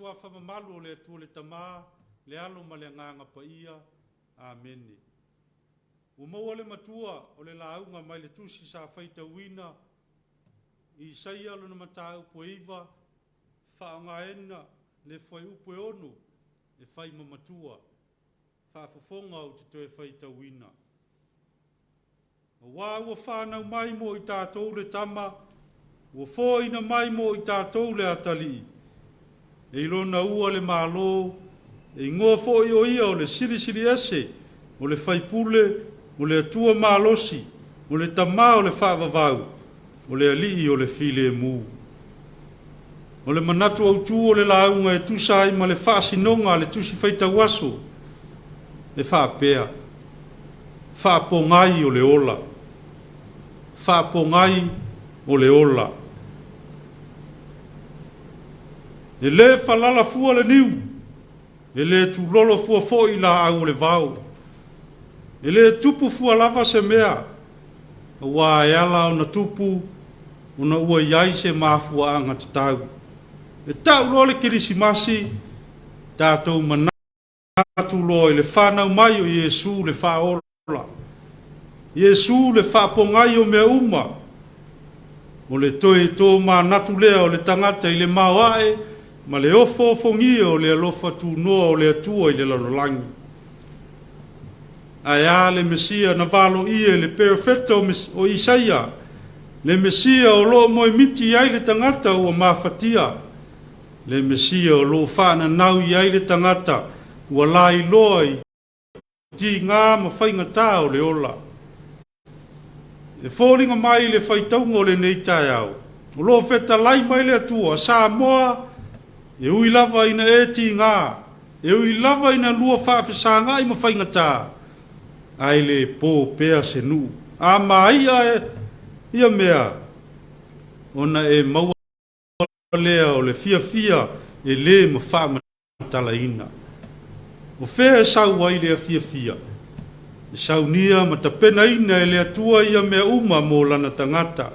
Suafa mamalu o le Atua le Tama, le Alo ma le Agaga Paia. Amene. Ua maua le matua o le lauga mai le tusi sa faitauina i Isaia lona mataupu e 9, faaaogaina le fuaiupu e 6 e fai ma matua. Faafofoga ou te toe faitauina. Aua ua fanau mai mo i tatou le Tama, ua foaina mai mo i tatou le Atalii, e i lona ua le Malo, e igoa foi o ia o le Silisiliese, o le Faipule, o le Atua malosi, o le Tama o le faavavau, o le Alii o le filemu. O le manatu autu o le lauga e tusa ai ma le faasinoga a le Tusi Faitau Aso e faapea, Faapogai o le ola. Faapogai o le ola. E le falala fua le niu, e le tulolo fua foi laau o le vao. E le tupu fua lava se mea, aua e ala ona tupu ona ua i ai se mafuaaga tatau. E tau loa le Kerisimasi, tatou manatu loa i le fanau mai o Iesu le Faaola, Iesu le Faapogai o mea uma. O le toe tomanatu lea o le tagata i le maoae ma le ofoofogia o le alofa tunoa o le Atua i le lalolagi. Ae a le Mesia na valoia e le perofeta o Isaia, le Mesia o lo o moemiti i ai le tagata ua mafatia, le Mesia o lo o faananau i ai le tagata ua lailoa i tiga ma faigata o le ola. E foliga mai i le faitauga o lenei taeao, o lo o fetalai mai le Atua, Samoa, e ui lava ina e tiga, e ui lava ina lua faafesagai ma faigata, ae le po pea se nuu. A maia ia mea, ona e maua lea o le fiafia e le mafaamatalaina. O fea e sau ai lea fiafia? E saunia ma tapenaina e le Atua ia mea uma mo lana tagata.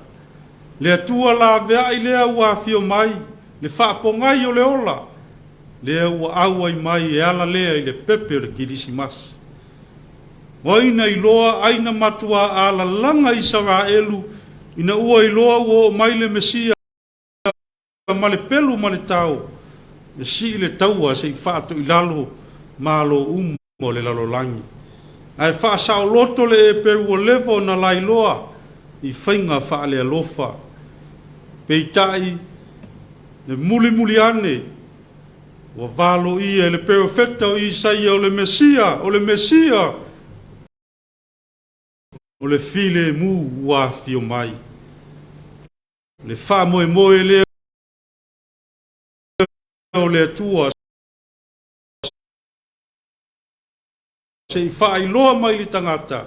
Le Atua laveai lea ua afio mai, le faapogai o le ola, lea ua auai mai e ala lea i le pepe o le Kerisimasi. O ai na iloa ai na matuā alalaga Isaraelu ina ua iloa ua oo mai le Mesia ma le pelu ma le tao e sii le taua se i faatoilalo malo uma o le lalolagi. Ae faasaoloto le eperu ua leva ona lailoa i faiga faalealofa. Peitai, e mulimuli ane, ua valoia e le perofeta o Isaia o le Mesia, o le Mesia o le filemu ua afio mai. Le faamoemoe lea o le Atua se i faailoa mai i le tagata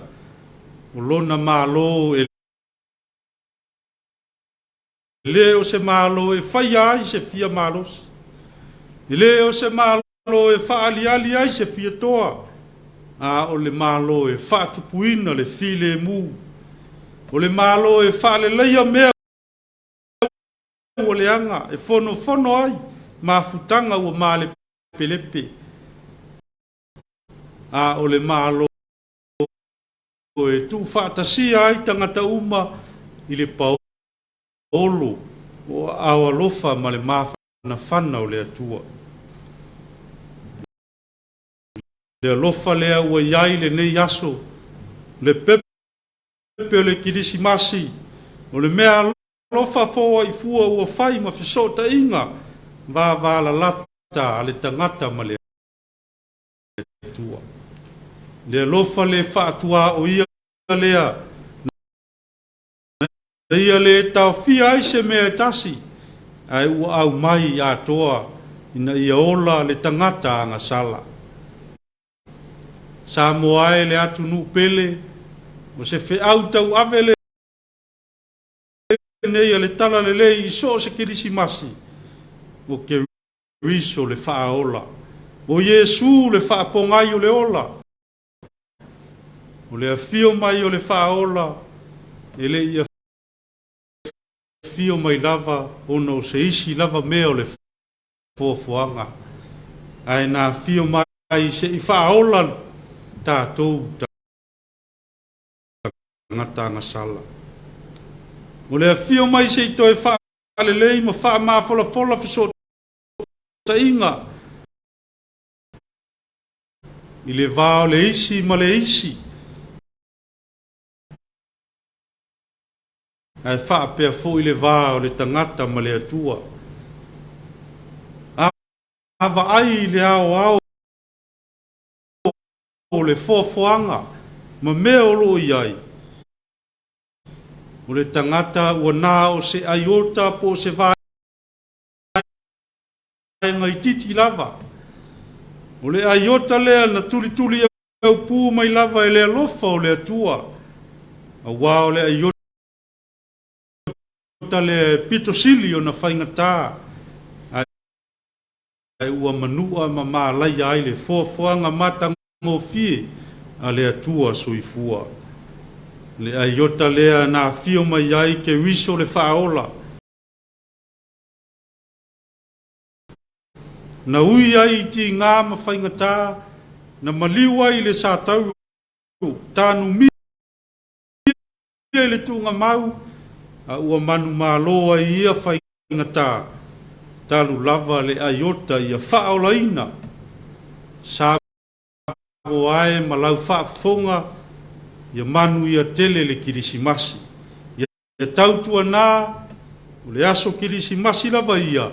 o lona Malo e le o se Malo e faia ai se fia malosi, e le o se Malo e faaaliali ai se fia toa, a o le Malo e faatupuina le filemu, o le Malo e faaleleia mea ua leaga, e fonofono ai mafutaga ua malepelepe, a o le Malo e tuufaatasia ai tagata uma i le paolo o aao alofa ma le mafanafana o le Atua. Le alofa lea ua i ai lenei aso, le pepe o le Kirisimasi, o le mea alofa foaifua ua fai ma fesootaiga vavalalata a le tagata ma le Atua. Le alofa le faatuaoia lea na ia le taofia ai se mea e tasi, ae ua aumai atoa ina ia ola le tagata agasala. Samoa e le atunuu pele, o se feau tauave lenei a le Talalelei i so o se Kerisimasi, o Keriso le Faaola, o Iesu le Faapogai o le ola. O le afio mai o le Faaola e le i afio mai lava ona o se isi lava mea o le Foafoaga, ae na afio mai se i faaola tatou tagata agasala. O le afio mai se i toe faalelei ma faamafolafola fesootaiga i le va o le isi ma le isi, ae faapea foi le va o le tagata ma le Atua. A vaai i le aoao o le foafoaga ma mea o lo o i ai, o le tagata ua na o se aiota po o se vaega itiiti lava. O le aiota lea na tulituli aupu mai lava e le alofa o le Atua, aua o le aiota lea e pito sili ona faigata, ae ua manua ma malaia ai le foafoaga matagofie a le Atua soifua. Le aiota lea na afio mai ai Keriso le Faaola, na ui ai i tiga ma faigata, na maliu ai i le satauro, tanumia i le tuugamau, a ua manumalo ai i ia faigata, talu lava le aiota ia faaolaina. Samoa e ma lau faafofoga, ia manuia tele le Kilisimasi. Ia tautuana, o le aso Kilisimasi lava ia.